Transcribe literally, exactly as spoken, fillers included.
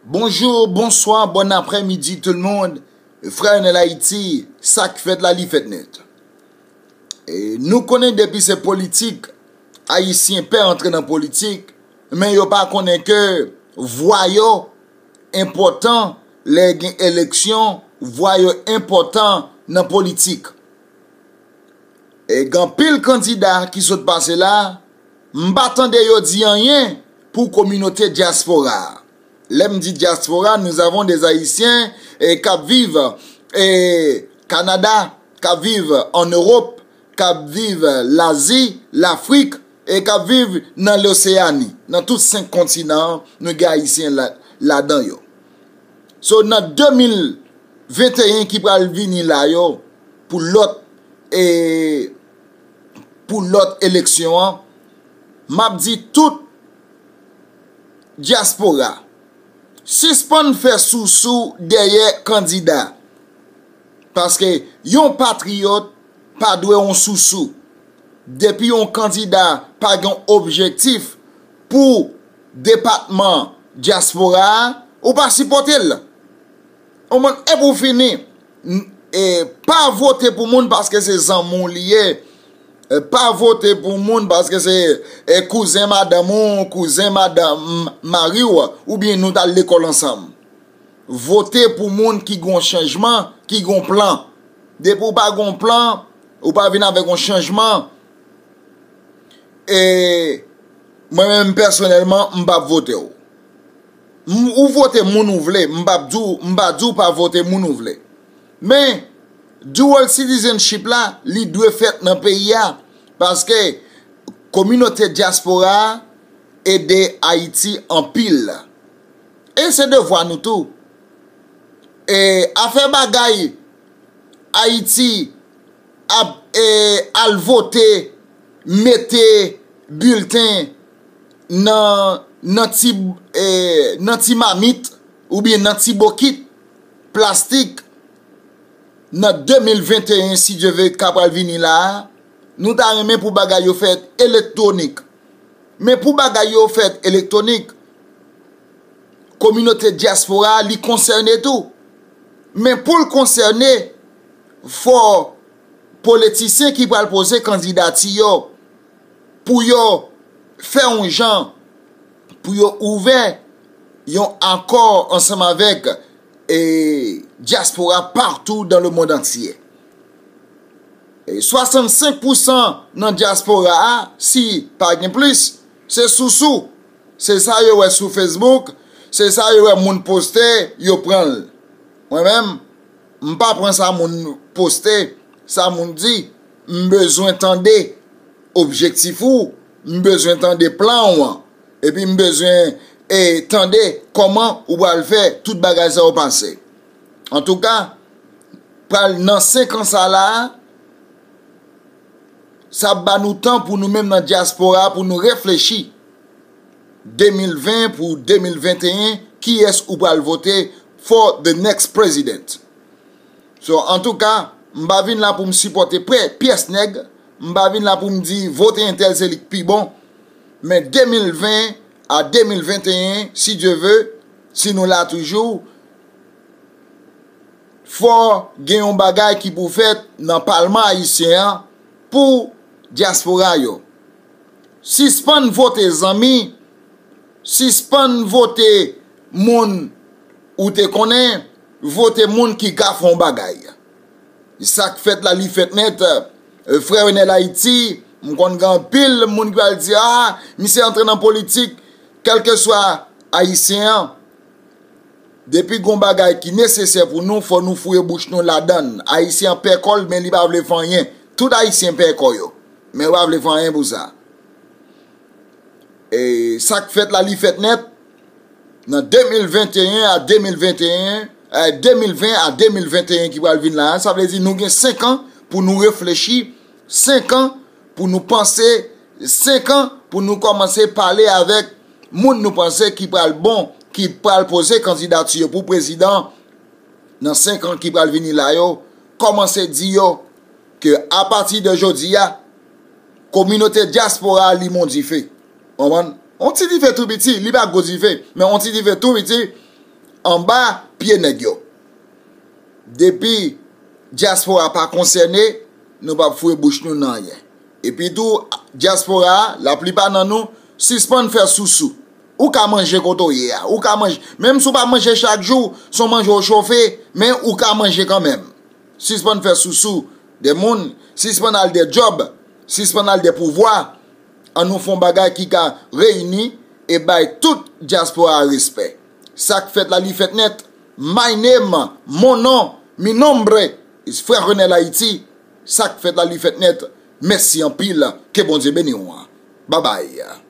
Bonjou, bonswa, bòn aprèmidi tout le monde. Frè Enèl Ayiti, sa k fèt la, li fèt nèt. E nou konnen depi se politik, Ayisyen pè antre nan politik, men yo pa konnen ke vwa yo enpòtan lè gen eleksyon, vwa yo enpòtan nan politik. E gen anpil kandida ki sot pase la, m pa tande yo di anyen pou kominote dyaspora a. Lè m di dyaspora, nous avons des Haïtiens e k ap viv e Kanada, k ap viv an Ewòp, k ap viv Lazi, Lafrik, e k ap viv nan Loseyani. Nan tout senk kontinan an, nou gen Ayisyen la, ladan yo. So, nan de mil venteyen ki pral vini la yo, pou lòt, e, pou lòt eleksyon an, m ap di tout dyaspora, sispann fè sousou dèyè kandida. Paske yon patriyòt pa dwe yon sousou. Depi yon kandida pa gen objektif pou depatman dyaspora a, ou pa sipòte l. Ou konprann? E pou fini, n- e pa vote pou moun paske se zanmi w li ye. E pa vote pou moun paske se e kouzen madanm ou, kouzen madanm mari w, oubyen nou t al lekòl ansanm. Vote pou moun ki gon chanjman, ki gon plan. Depi w pa gon plan, ou pa vin avèk yon chanjman, e mwen menm pèsonèlman, m p ap vote w. M- ou vote moun ou vle, m p ap di w, m pa di w pa vote moun ou vle. Men, dual citizenship la, li dwe fèt nan peyi a. Paske kominote dyaspora a ede Ayiti anpil. E se devwa nou tou. E afè bagay Ayiti ap e, al vote, mete bilten nan, nan ti, e, nan ti mamit oubyen nan ti bokit plastik nan de mil venteyen, si Dye ve, k ap pral vini la a, nou ta renmen pou bagay yo fèt elektwonik. Men pou bagay yo fèt elektwonik, kominote dyaspora a, li konsène tou. Men pou l konsène, fò politisyen ki pral poze kandidati yo, pou yo fè yon jan, pou yo ouvè yon akò ansanm avèk e, dyaspora partou dans le monde entier. E swasannsenk pousan nan dyaspora a, si pa gen plis, se sousou. Se sa yo wè sou Facebook, se sa yo wè moun poste, yo pran l. Mwen menm, m pa pran sa moun poste, sa moun di, m bezwen tande objektif ou, m bezwen tande plan w an, epi m bezwen e, tande kòman ou pral fè tout bagay sa yo pase. Antouka, pral nan senk an sa la a, sa ap ba nou tan pou nou menm nan dyaspora pou nou reflechi de mil ven pou de mil venteyen, kiyès ou pral vote for the next president. So, antouka, m pa vin la pou m sipòte prè pyès nèg, m pa vin la pou m di vote entèl se li k pi bon, men de mil ven a de mil venteyen, si Dye ve, si nou la toujou, fò gen yon bagay ki pou fèt nan palman ayisyen an pou dyaspora yo. Sispann vote zanmi, sispann vote moun ou te konnen, vote moun ki ka fè yon bagay. Sa k fèt la, li fèt nèt. Frè Enèl Ayiti, m konn gen anpil moun ki pral di, a, misye antre nan politik, kèlkeswa ayisyen an, depi gon bagay ki nesesè pou nou, fò nou foure bouch nou ladann. Ayisyen an pè kò l, men li pa vle fè anyen. Tout ayisyen pè kò yo, men yo pa vle fè anyen pou sa. E sa k fèt la, li fèt nèt. Nan de mil venteyen a de mil venteyen, e, de mil ven a de mil venteyen ki pral vin la a, sa vle di nou gen senk an pou nou reflechi, senk an pou nou panse, senk an pou nou kòmanse pale avèk moun nou panse ki pral bon, ki pral poze kandidati yo pou prezidan nan senk an ki pral vini la yo, kòmanse di yo ke apati de jodi a, kominote dyaspora a li men yon dife. Konprann? Yon ti dife tou piti, li pa gwo dife, men yon ti dife tou piti, anba pye nèg yo. Depi dyaspora pa konsène, nou p ap foure bouch nou nan anyen. Epi tou, dyaspora a, laplipa nan nou, sispann fè sousou. Ou ka manje kote w ye a, ou ka manje, menm si w pa manje chak jou, se yon manje w chofe, men ou ka manje kanmenm. Sispann fè sousou de moun, sispann al de djòb, sispann al de pouvwa. An nou fè yon bagay ki ka reyini e bay tout dyaspora a respè. Sa k fèt la, li fèt nèt. My name, mon nom, mi nombre is Frère Renel Haïti. Sa k fèt la, li fèt nèt. Mèsi anpil. Ke Bondye beni w. Babay.